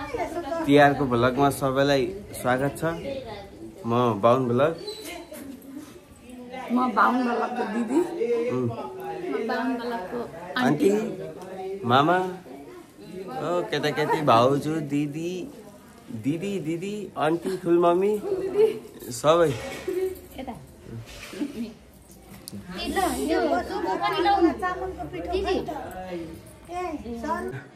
तिहारको भ्लगमा सबैलाई स्वागत छ। म बाहुन भ्लग, म बाहुन भ्लगको दिदी, म बाहुन भ्लगको आन्टी, मामा, ओ केटाकेटी, भाउजू, दिदी दिदी दिदी आन्टी, ठुल मम्मी सबै।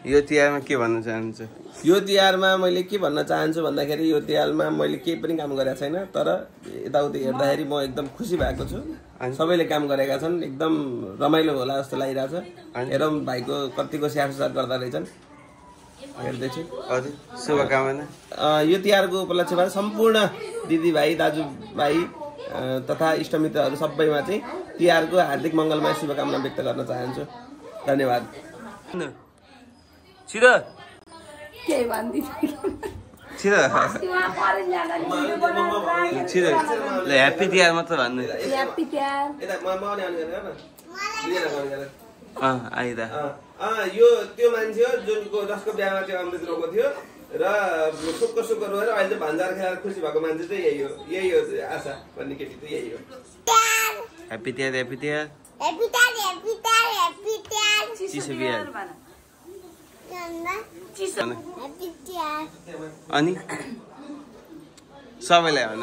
यो तिहारमा के भन्न चाहन्छु? यो तिहारमा मैले के भन्न चाहन्छु भन्दाखेरि यो तिहारमा मैले केही पनि काम गरेको छैन, तर यताउति हेर्दाखेरि म एकदम खुसी भएको छु। सबैले काम गरेका छन्, एकदम रमाइलो होला जस्तो लागिरहेछ। हेरौँ भाइको कतिको स्याहार सुसार गर्दा रहेछन् हेर्दैछु। हजुर, शुभकामना। यो तिहारको उपलक्ष्यमा सम्पूर्ण दिदीभाइ दाजुभाइ तथा इष्टमित्रहरू सबैमा चाहिँ तिहारको हार्दिक मङ्गलमय शुभकामना व्यक्त गर्न चाहन्छु। धन्यवाद। छिटो के भन्दिन छिटो छिटो ल ह्याप्पी तिहार मात्र भन्नु। ह्याप्पी तिहार। आइदा यो त्यो मान्छे हो जसको बिहामा त्यो अमृत रोको थियो र सुक्को सुक्को रोएर अहिले चाहिँ भन्जार खेलाएर खुसी भएको मान्छे चाहिँ यही हो आशा भन्ने केटी चाहिँ यही हो। Happy Tihar happy Tihar happy Tihar happy Tihar happy Tihar चिसो बिहार ह्याप्पी तिहार। अनि सबैलाई भन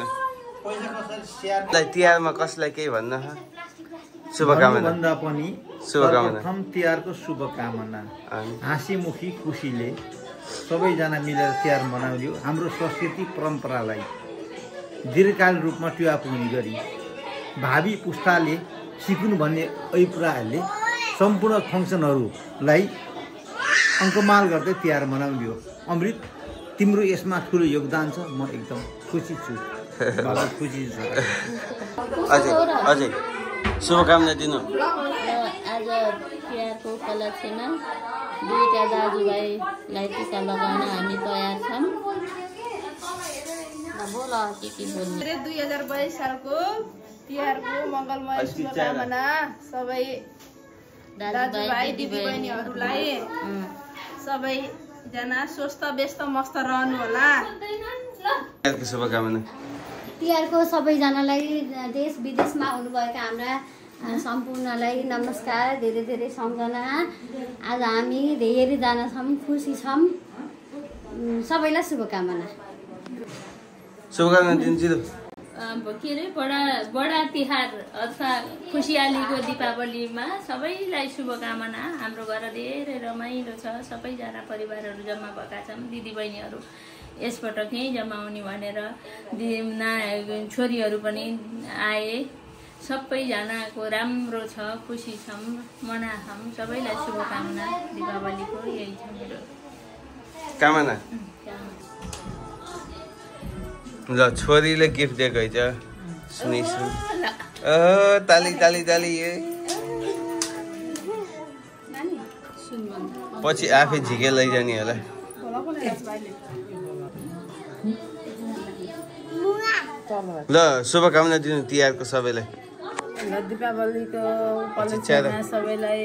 तिहारमा कसलाई केही भन्न शुभकामना भन्दा पनि शुभकामना। प्रथम तिहारको शुभकामना। हाँसीमुखी खुसीले सबैजना मिलेर तिहार मनाउने हाम्रो संस्कृति परम्परालाई दीर्घकालीन रूपमा टिवा पुग्ने गरी भावी पुस्ताले सिकुन् भन्ने अभिप्रायले सम्पूर्ण फङ्सनहरूलाई अङ्कमाल गर्दै तिहार मनाउने हो। अमृत, तिम्रो यसमा ठुलो योगदान छ। म एकदम खुसी छु, खुसी छु। अझै शुभकामना दिनु। आज तिहारको उपलक्ष्यमा दुईटा दाजुभाइलाई टिका लगाउन हामी तयार छौँ। बोल के बोल्ने। 2022 सालको तिहारको मङ्गलमय शुभकामना सबै दाजुभाइ दिदीबहिनीहरूलाई। सबैजना स्वस्थ व्यस्त मस्त रहनु होला। तिहारको शुभकामना। तिहारको सबैजनालाई देश विदेशमा हुनुभएका हाम्रा सम्पूर्णलाई नमस्कार, धेरै धेरै सम्झना। आज हामी धेरैजना छौँ, खुसी छौँ। सबैलाई शुभकामना। शुभकामना दिन्छु। के अरे बडा तिहार अथवा खुसियालीको दीपावलीमा सबैलाई शुभकामना। हाम्रो घर धेरै रमाइलो छ, सबैजना परिवारहरू जम्मा भएका छौँ। दिदीबहिनीहरू यसपटक यहीँ जम्मा हुने भनेर छोरीहरू पनि आए। सबैजनाको राम्रो छ, खुसी छौँ, मनाछौँ। सबैलाई शुभकामना दीपावलीको। यही छ मेरो कामना। ल छोरीले गिफ्ट दिएको है सुनिसु। ताली ताली ताली। पछि आफै झिके लैजाने होला। ल शुभकामना दिनु तिहारको सबैलाई। दीपावलीको उपलक्ष्यमा सबैलाई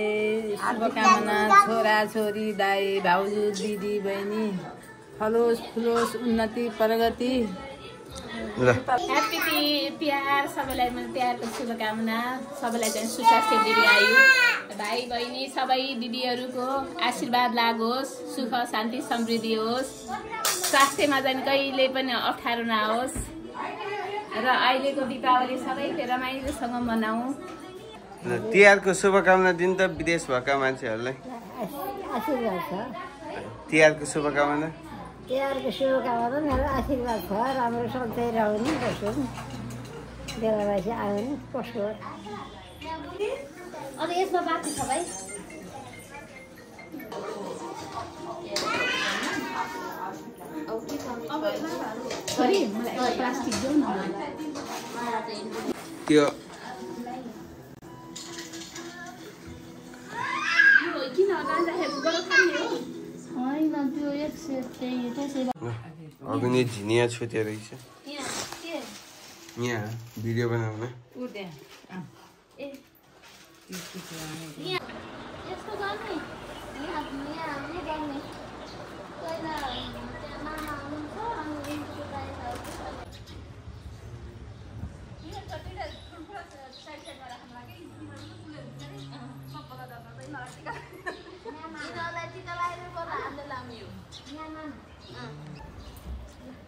शुभकामना। छोरा छोरी दाइ भाउजू दिदी बहिनी फलोस् फुलोस्, उन्नति प्रगति। ह्याप्पी तिहार सबैलाई। मैले तिहारको शुभकामना। सबैलाई चाहिँ सुस्वास्थ्य दीर्घायु, भाइ बहिनी सबै दिदीहरूको आशीर्वाद लागोस्, सुख शान्ति समृद्धि होस्, स्वास्थ्यमा चाहिँ कहिले पनि अप्ठ्यारो नहोस् र अहिलेको दीपावली सबैले रमाइलोसँग मनाऊ। तिहारको शुभकामना दिनु त विदेश भएका मान्छेहरूलाई। आशीर्वाद छ। तिहारको शुभकामना। तिहारको शुभकामना मेरो आशीर्वाद छ। राम्रो सधैँ रहनु, बस्नु, बेलाबसी आउनु, पस्नु। अब यसमा बाँकी छ भाइ। प्लास्टिक देऊ न त्यो अग्नि झिनिया छुट्या रहेछ। यहाँ भिडियो बनाउन यस्तो गर्ने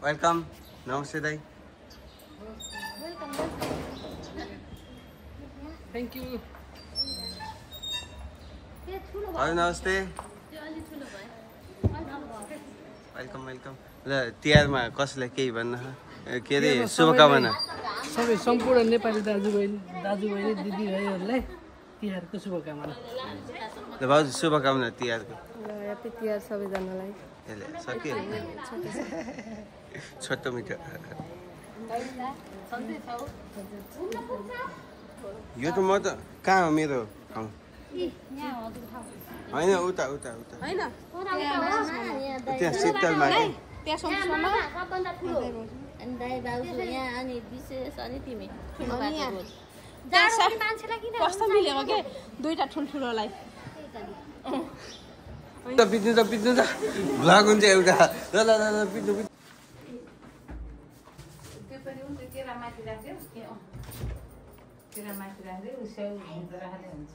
वेलकम नमस्ते दाइ थ्याङ्क यू हजुर नमस्ते वेलकम वेलकम ल तिहारमा कसैलाई केही भन्न के अरे शुभकामना सबै सम्पूर्ण नेपाली दाजुबहिनी दिदीभाइहरूलाई तिहारको शुभकामना ल भाउजू शुभकामना तिहारको ह्याप्पी तिहार सबैजनालाई सकियो छोटो मिठो यो त म त कहाँ हो मेरो ठाउँ होइन उता उता उता त्यहाँ शीतलमा सबभन्दा ठुलो अनि दाइ बाउजू यहाँ अनि विशेष अनि तिमी ठुलो मान्छेलाई किन कस्तो मिलेको के दुईटा ठुल्ठुलोलाई पिट्नु त भ्लग हुन्छ एउटा ल ल ल पिट्नु त्यो पनि हुन्छ केरा माथि राख्यो केरा माथि राख्दै स्याउ भित्र राख्दै हुन्छ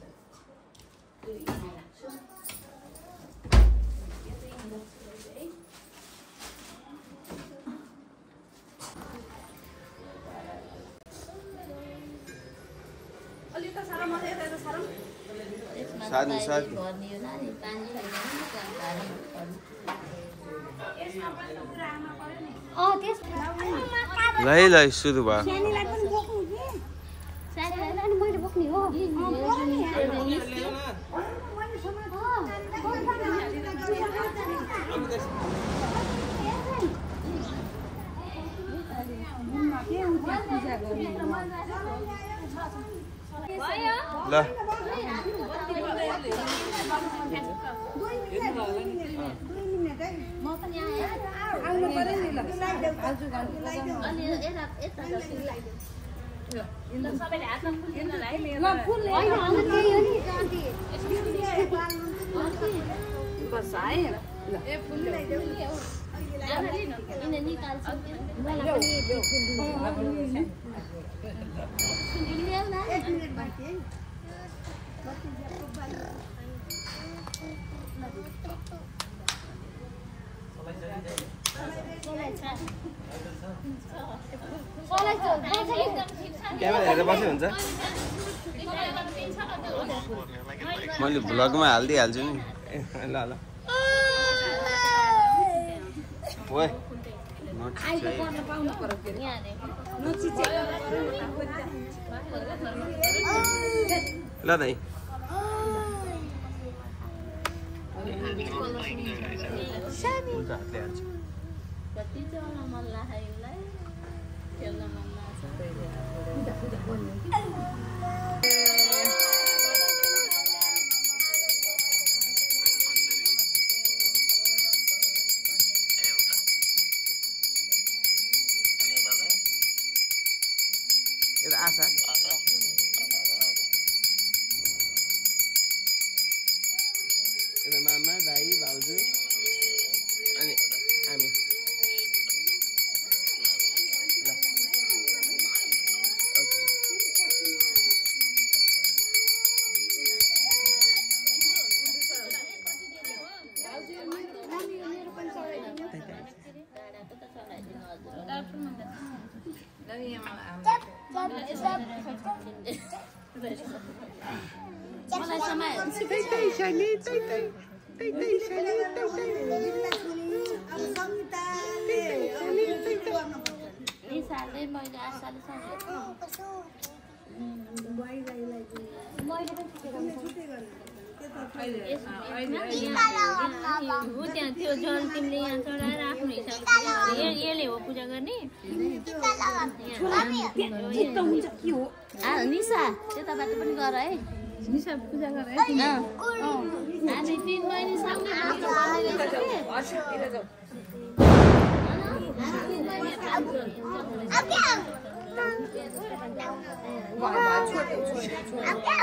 सार्नु सार्नु ल सुरु भयो मैले बोक्ने हो ल सबैले हातमा फुल लिनु है बस है ए फुल ल्याइदेऊ क्यामेरा हेरेर बस्यो हुन्छ मैले भ्लगमा हालिदिइहाल्छु नि ल ल ओए ल दाइ हातले हाल्छु कति चल्न मन लाग्यो यसलाई खेल्न मन आशा मामा दाइ भाउजू अनि हामी त्यहाँ त्यो जल तिमीले यहाँ चढाएर आफ्नो हिसाबले यसले हो पूजा गर्ने निशा त्यताबाट पनि गर है निशा पूजा गर है हामी 3 महिनासम्म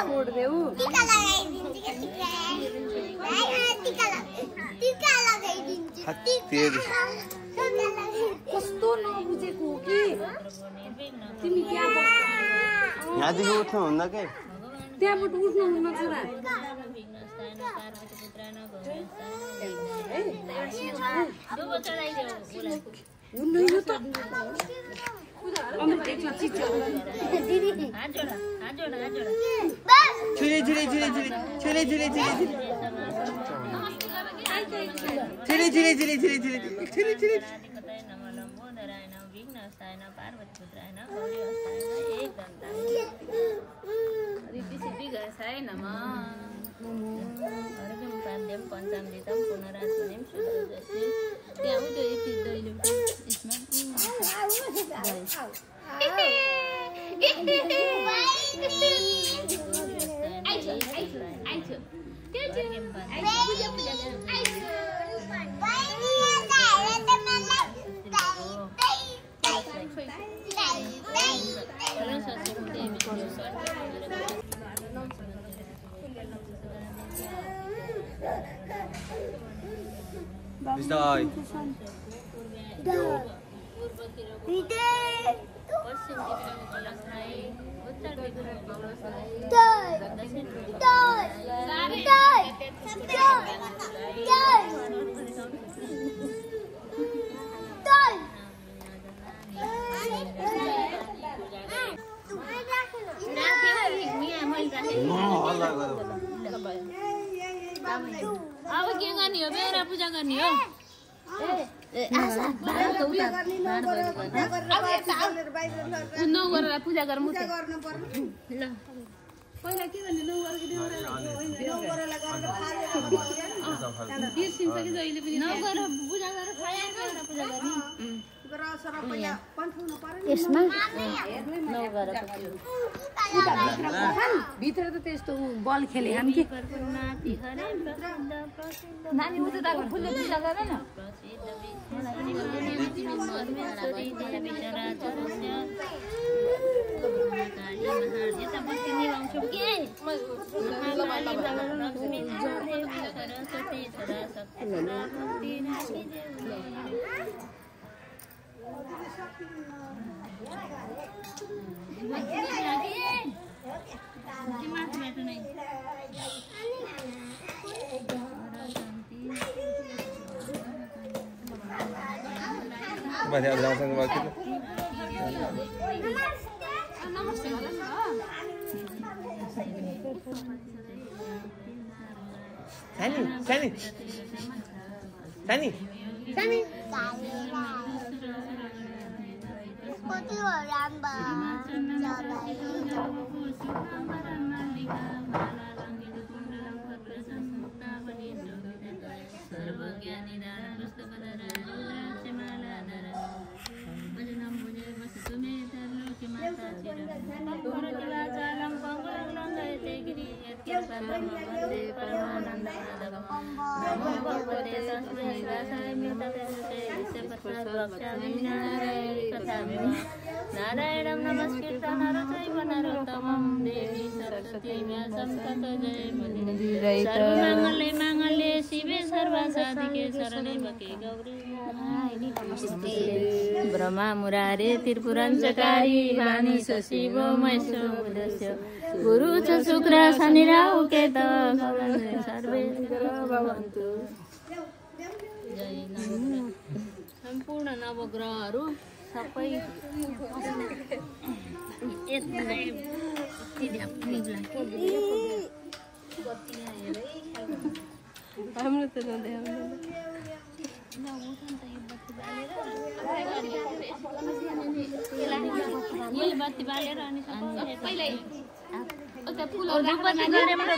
छोड़ देऊ कस्तो नबुझेको हो कि तिमी क्या यहाँदेखि उठ्नु हुन्न के त्यहाँबाट उठ्नु हुन्न छोरा अब के गर्ने हो बेरा पूजा गर्ने हो नौ गरेर पूजा गर ल पहिला के भन्ने नौ बिर्सिन्छ कि जहिले पनि नौ गरेर पूजा गरेर पूजा गर्ने यसमा भित्र त त्यस्तो बल खेले हामी के नानी उता त फुलले पूजा गरेन नारायणं नमस्कृतं नरचैव नरोत्तमं देवी सरस्वती व्यासं ततो जयमुदीरये सर्वमङ्गले माङ्गल्ये शिवे सर्वसाधिके शरणे त्र्यम्बके गौरी नमस्ते ब्रह्मा मुरारे त्रिपुरञ्चकारी वाणी च शिवो महेश्वरो बुधस्य गुरु च शुक्र शनि राहु केतु सर्वे भवन्तु जय नमः सम्पूर्ण नवग्रहहरू सबै हाम्रो त बत्ती बालेर अनि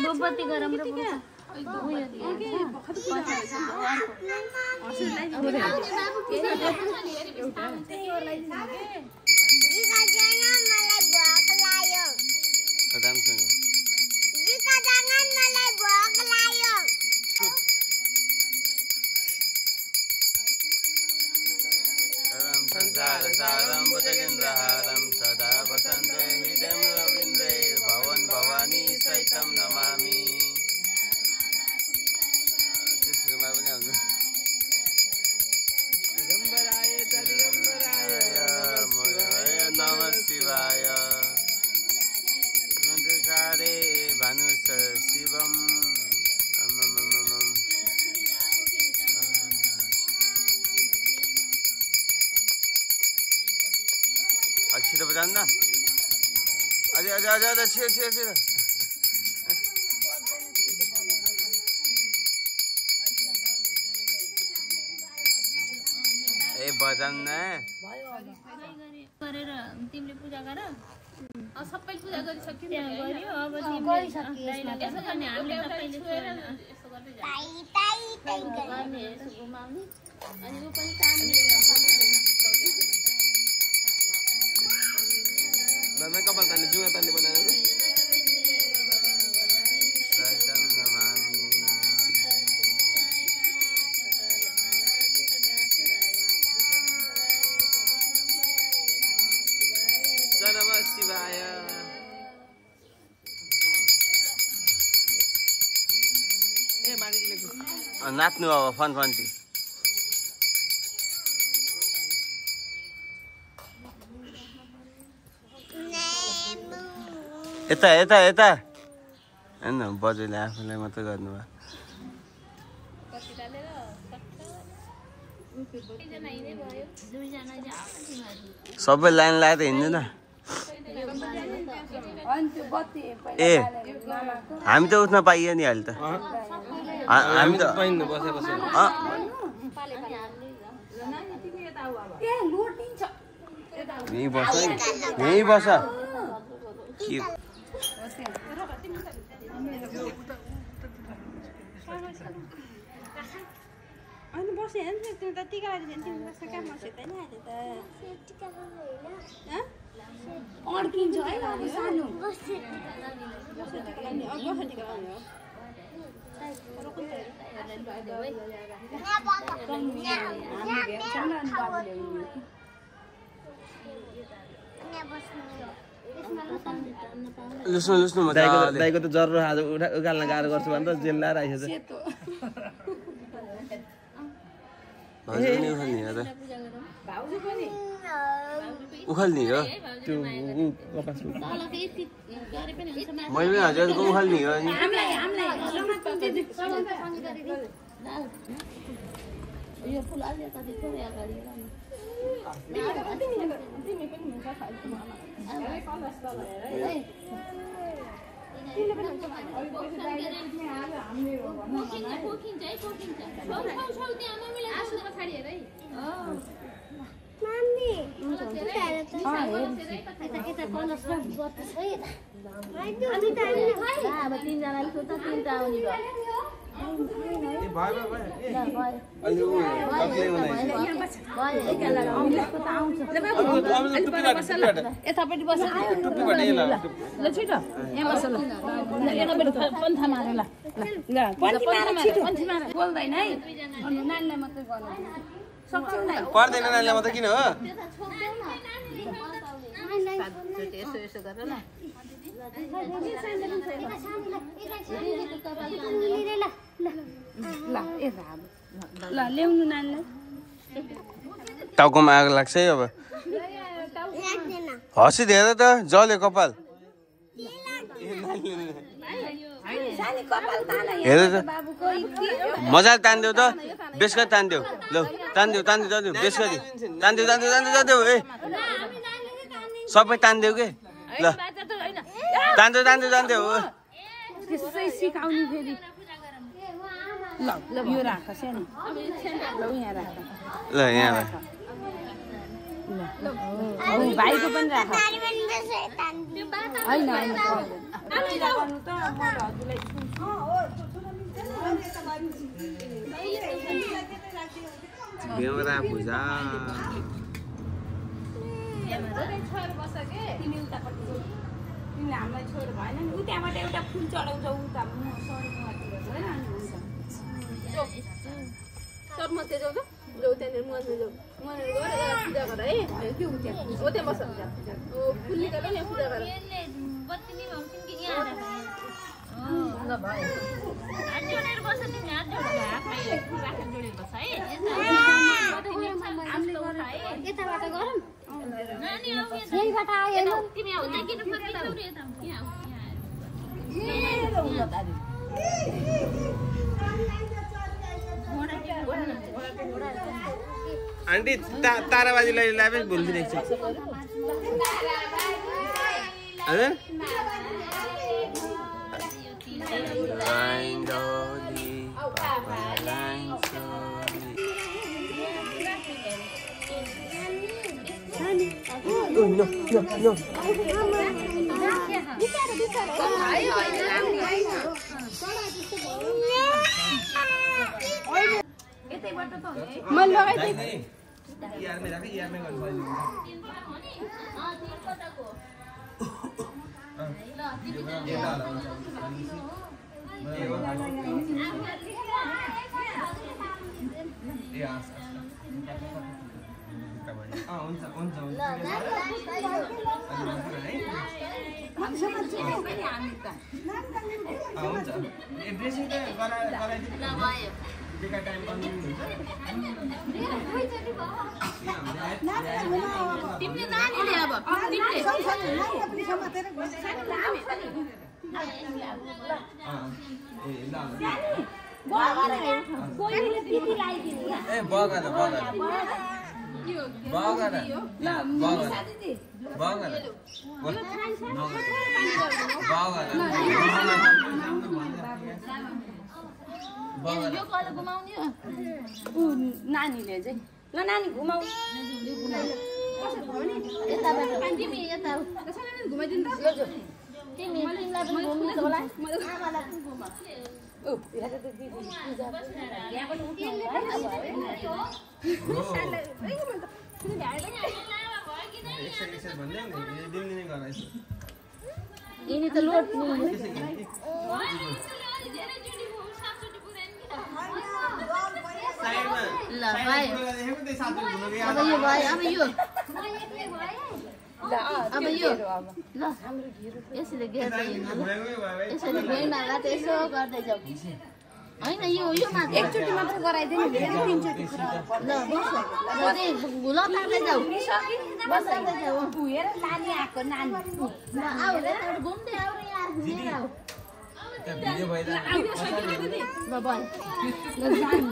धुपबत्ती गरौँ र जान्न अझै अझै अझै अझै छिर छिर छिर ए बजान्न गरेर तिमीले पूजा गर सबै पूजा गरिसक्यो गऱ्यो अब तिमीले यसो गर्ने हामीले सबैले छोएर यसो गर्दै गर्ने यसो घुमाउने अनि उ पनि दादा कपाल तान्ने जुगा तान्ने बनाएर नाच्नु अब फन्टी यता यता यता होइन बजेले आफूलाई मात्रै गर्नुभयो सबै लाइन लगाएर हिँड्दैन ए हामी त उठ्न पाइयो नि अहिले त हामी त यहीँ बस यहीँ बस के अनि बस्यो नि तिमी त टिका लगाइदियो तिमी जस्तो काम बस्यो त नि अहिले त अड्किन्छ है अब सानो लुस्नु दाइको त ज्वरो आज उकाल्न गाह्रो गर्छु भने त जेल लाएर आइसक्छ उखाल्ने हो मैले हजुरको उखाल्ने हो यो फुल अलि कति थोरै अगाडि तिनजनाले सोध्छ तिनवटा आउने यतापट्टि बस ल छिटो यहाँ बस ल यतापट्टि पन्था मार ल ल पन्थी मार बोल्दैन है अनि नानीलाई मात्रै गर्नु सक्छौ नि पर्दैन नानीलाई मात्रै किन हो यसो यसो गर ल ल ल्याउनु नानीलाई टाउकोमा आगो लाग्छ है अब हँसिदिएर त जल्यो कपाल हेर त मजाले तान्देऊ त बेसका तान्देऊ ल तान्देऊ तान्देऊ तान्देऊ बेसगरी तान्देऊ तान्देऊ तान्देऊ तान्देऊ ए सबै तान्देऊ के ल तान्देऊ तान्देऊ तान्देऊ त्यसै सिकाउनु फेरि ल ल यो राख सानो ल यहाँ राख ल यहाँ राख भाइको पनि राख होइन बेहोरा पूजा तिमीले हामीलाई छोएर भएन नि उ त्यहाँबाट एउटा फुल चढाउँछ उता सब मात्रै जाउँ त जाऊ त्यहाँनिर मन्दिर जाऊ मन्दिर गएर पूजा गर है के उ त्यहाँ हो त्यहाँ बस्छ फुल निकालेर यहाँ पूजा गर ल भयो यताबाट गरौँ यहीबाट आयो तिमी आन्टी ताराबाजी लैजाए पनि भुलिदिनु हजुर तिमीले नानीले अब नानीले चाहिँ ल नानी घुमाउ तिमी यता घुमाइदिनु तिमीलाई पनि घुम्नु होला यिनी त लोड ल भाइ अब यो भयो अब यो ल यसले घेर्दै यसरी भुइँमा त यसो गर्दै जाऊ होइन यो मात्र एकचोटि मात्र गराइदिनु तिनचोटि ल भुल तार्दै जाऊ बस्दै जाऊ हेर नानी आएको नानी ल आऊ घुम्दै आऊ यहाँ लिएर आऊ ल भयो ल जानु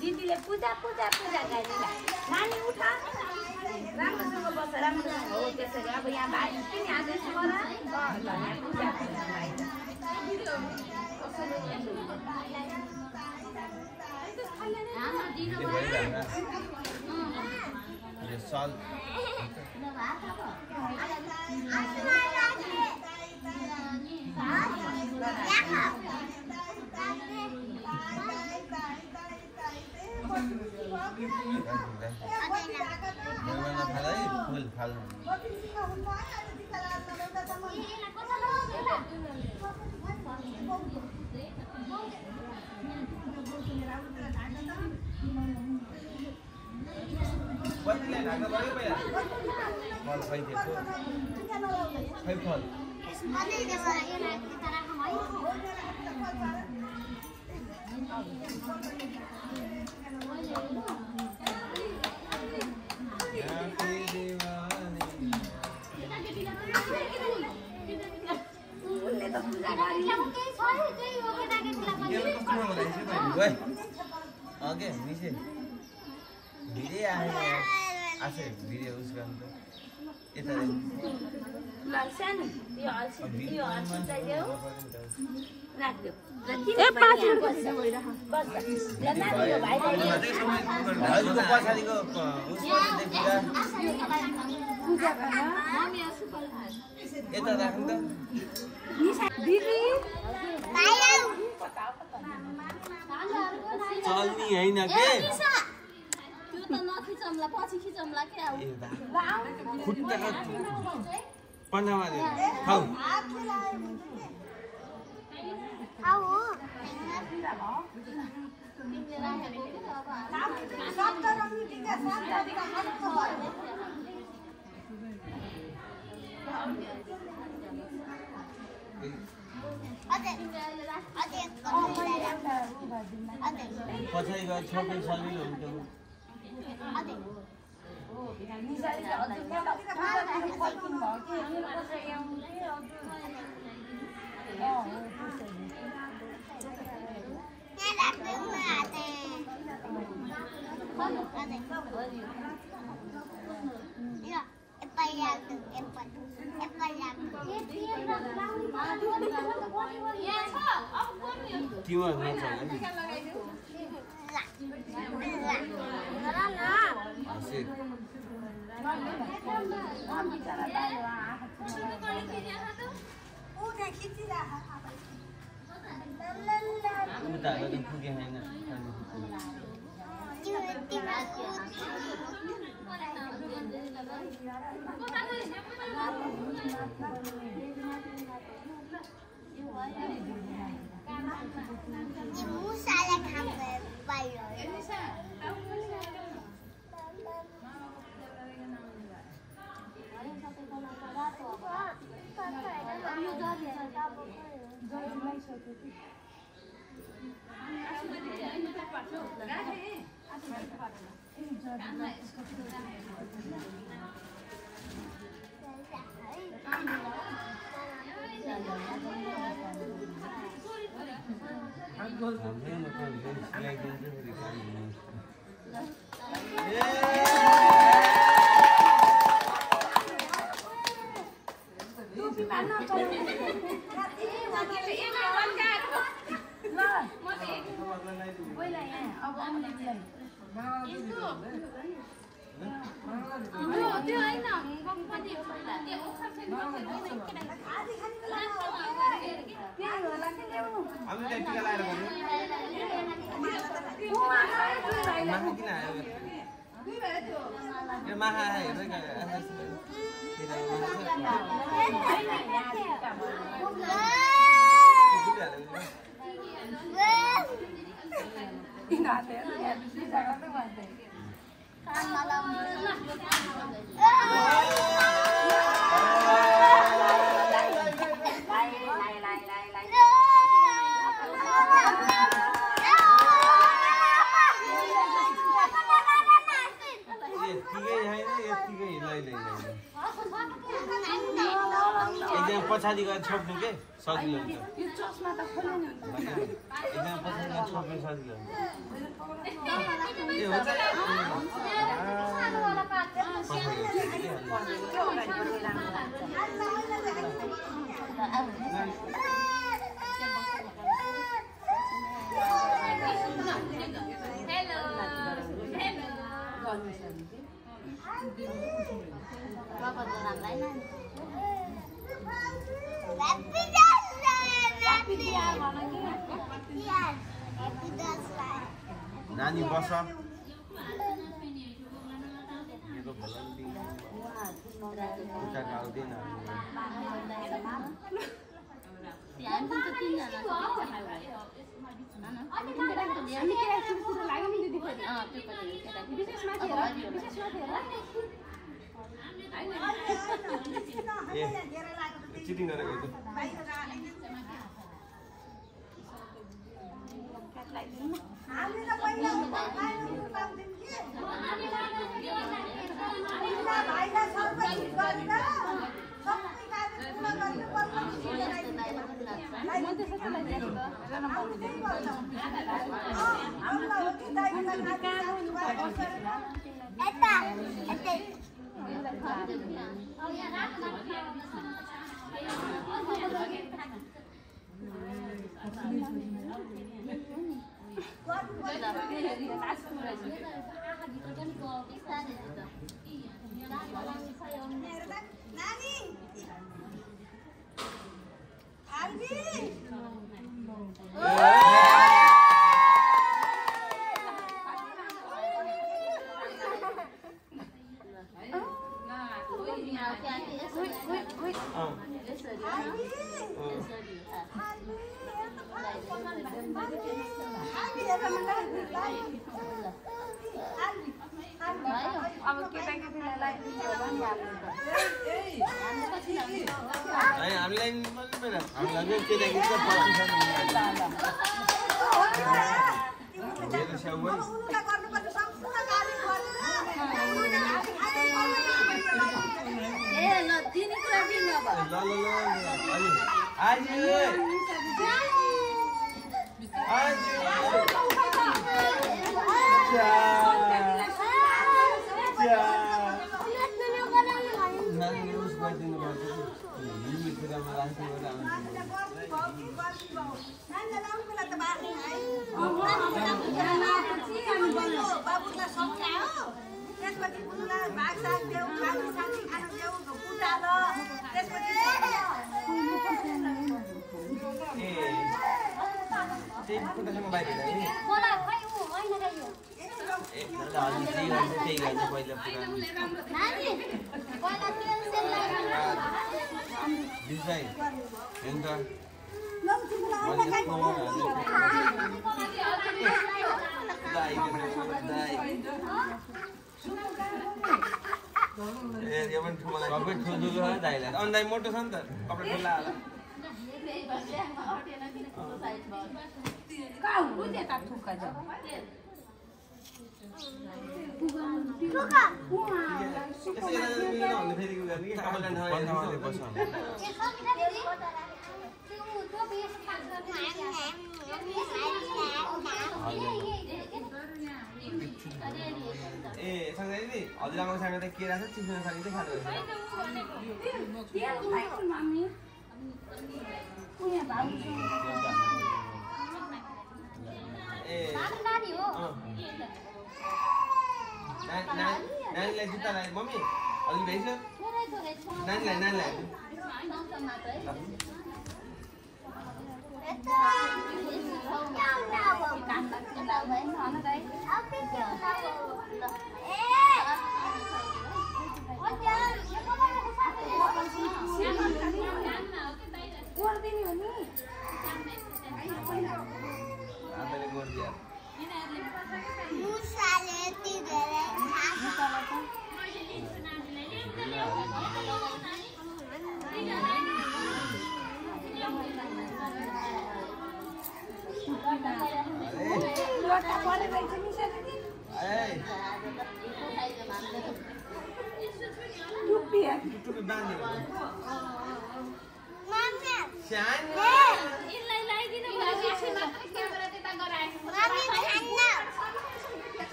दिदीले पूजा पूजा पूजा गर्ने नानी उठा राम्रोसँग बस राम्रोसँग हो त्यसरी अब यहाँ भाइ पनि आदेश गर पूजा फुल ओके मिसे भिडियो आसे भिडियो उस गर्न त यता सानो यो हल्सी चाहियो राख्यो पछाडिको यता राख्नु त चल्नी होइन के त्यो त नखिचौँला पछि खिचौँला के खुट्टाको पन्नामा खाऊ पछाडि गएर छोपी सजिलो हुन्छ तिम्रो पछाडि गएर छोप्नु के सजिलो हुन्छ यो चस्मा त खोल्नु हुन्छ एकदम पछाडि गएर छोप्नु सजिलो हुन्छ ए हुन्छ नानी बस चिटिङ गरेको अब केटाकेटीलाई हामीलाई अन्दाइ मोटो छ नि त कपडा खुल्ला ए सँगै नि हजुरआमाको सानो त केरा छ चिप्सो खाली चाहिँ खानु नानीलाई जुत्ता लगायो मम्मी अलि भ्याइसक्यो नानीलाई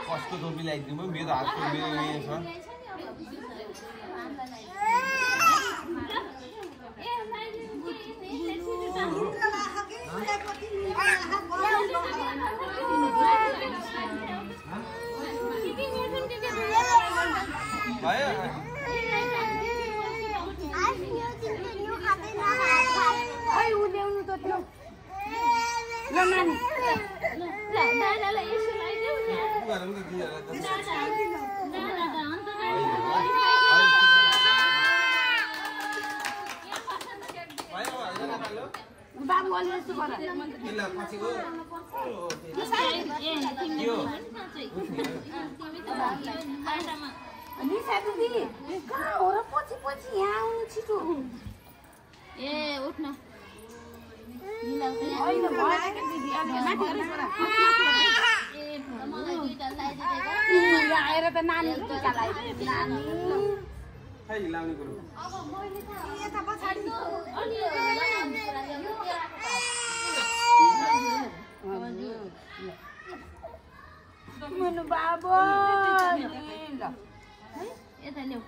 कसको टोपी लगाइदिनु मेरो हातको मेरो उयो छ बाबु अलि यस्तो गर निशा दिदी कहाँ हो र पछि पछि यहाँ आउनु छिटो ए उठ्न होइन भएन दिदी अलि माथि गर्नुहोस् बडा आएर त नानी टिका लगाइदियो नानी खै लाउने कुरो यता पछाडि मनु बाबु ल यता ल्याऊ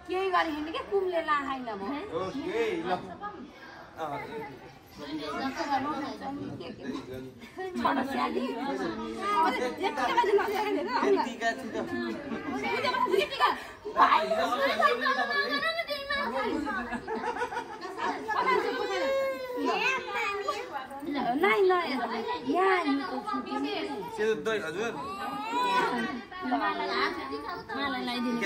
केही गरेन क्या कुमले लाहाइन म हजुर मलाई लगाइदिनु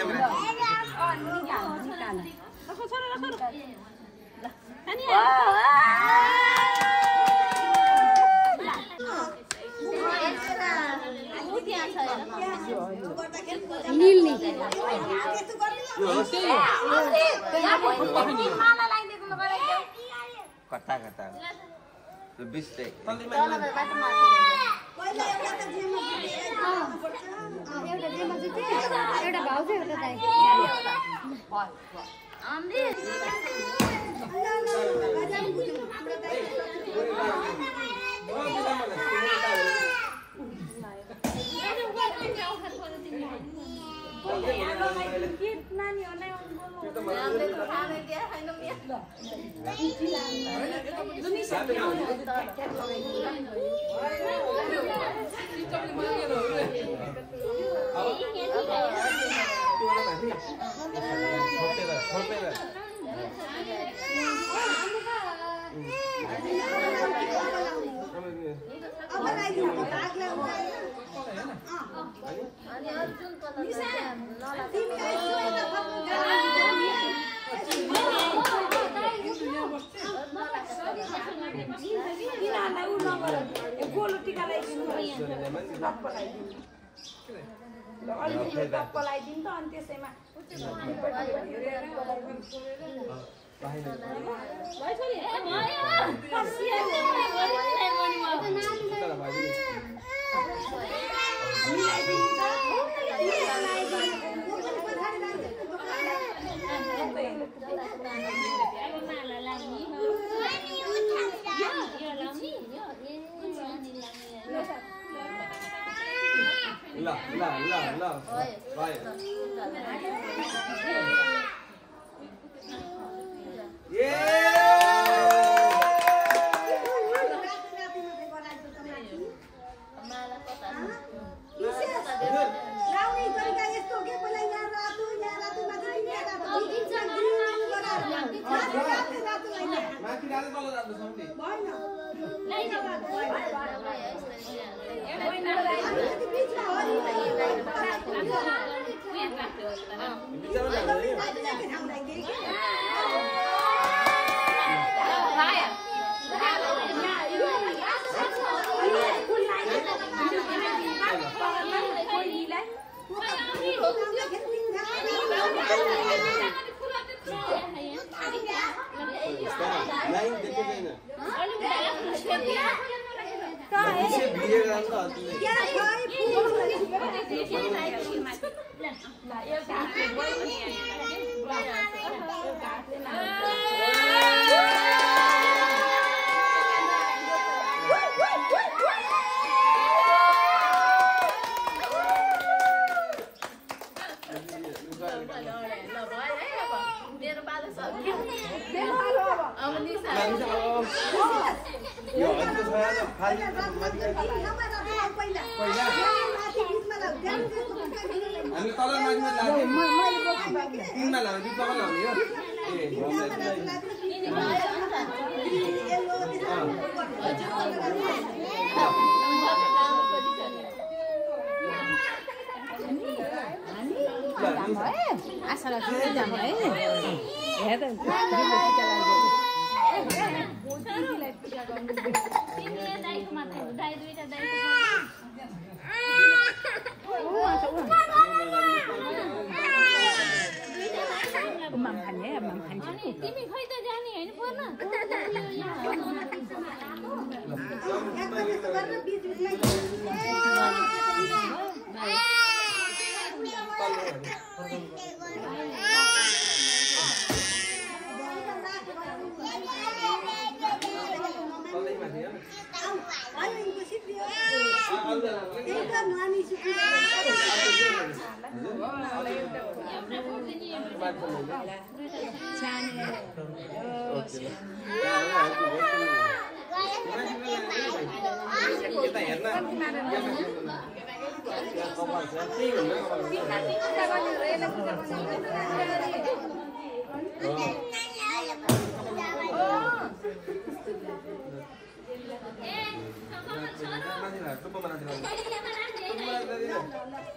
कता कता बिस्टेक एउटा भाउ चाहिँ एउटा दाइ पलाइदिनु त अनि त्यसैमा हामी तल माथिमा लाग्ने कुनमा लाउने तल लाउने हो आशालाई चाहिँ जाम है हेर त तिमी खै त जाने हैन पर्न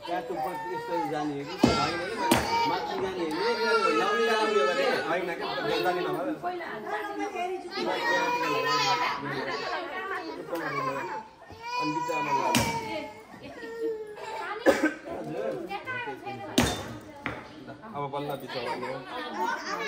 क्या तुप्पा यस्तो जाने हो कि माथि जाने हो होइन क्या जाने नभएर अनि बिचमा अब बल्ल बिचमा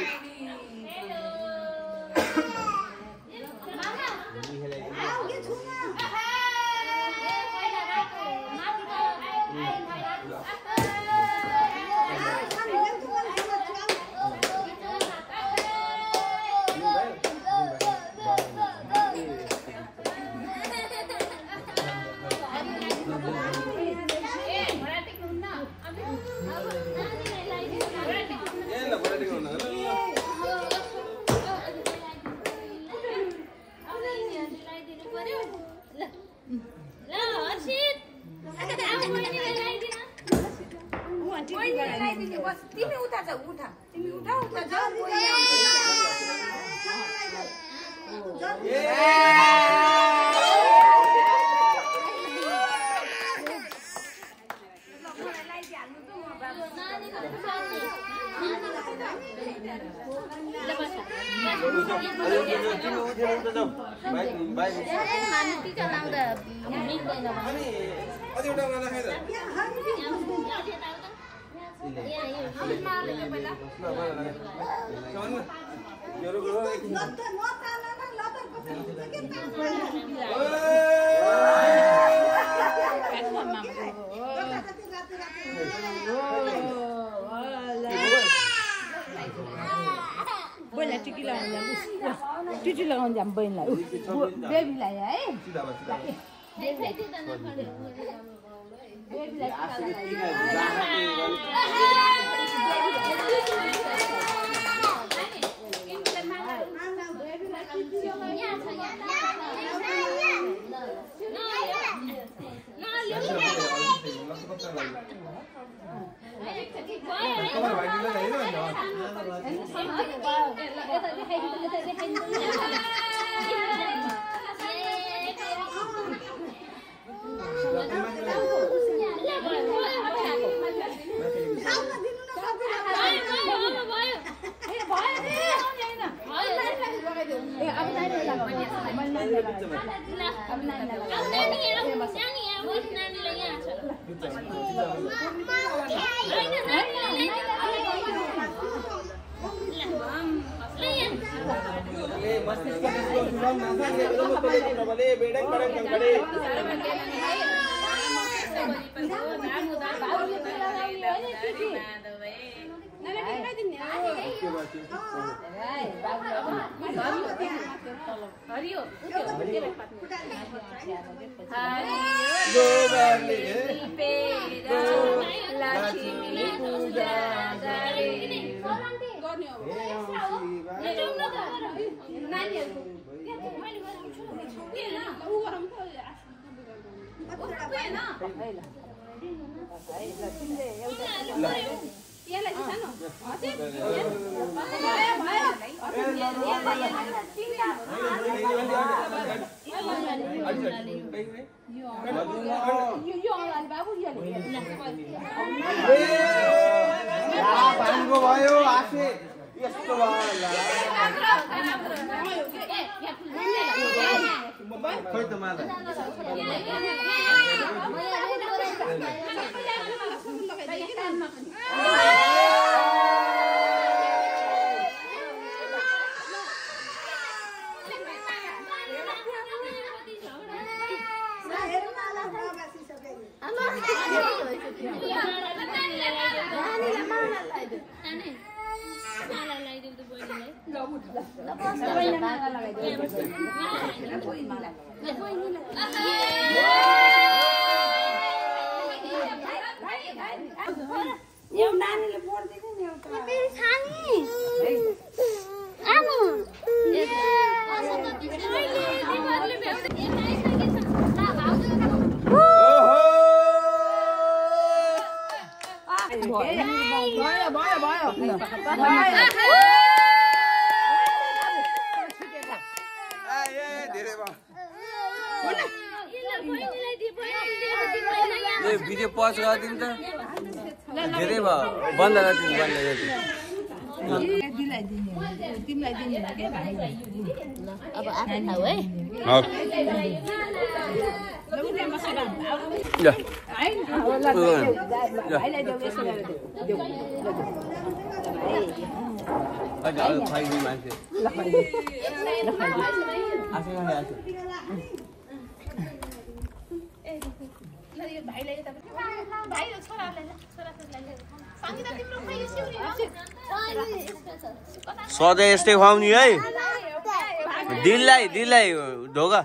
तिमी उता जा उठा तिमी उठा उता जा बहिनीलाई टिकी लगाउनु जाम बहिनीलाई बेबीलाई है यसलाई चाहिँ सानो यो अगाडि बाबु भयो आफै यस्तो खोइ त माला भिडियो पज गरिदिनु त धेरै भयो बन्द गरिदिनु अब आफै खाऊ है सधैँ यस्तै खुवाउने है दिललाई ढोका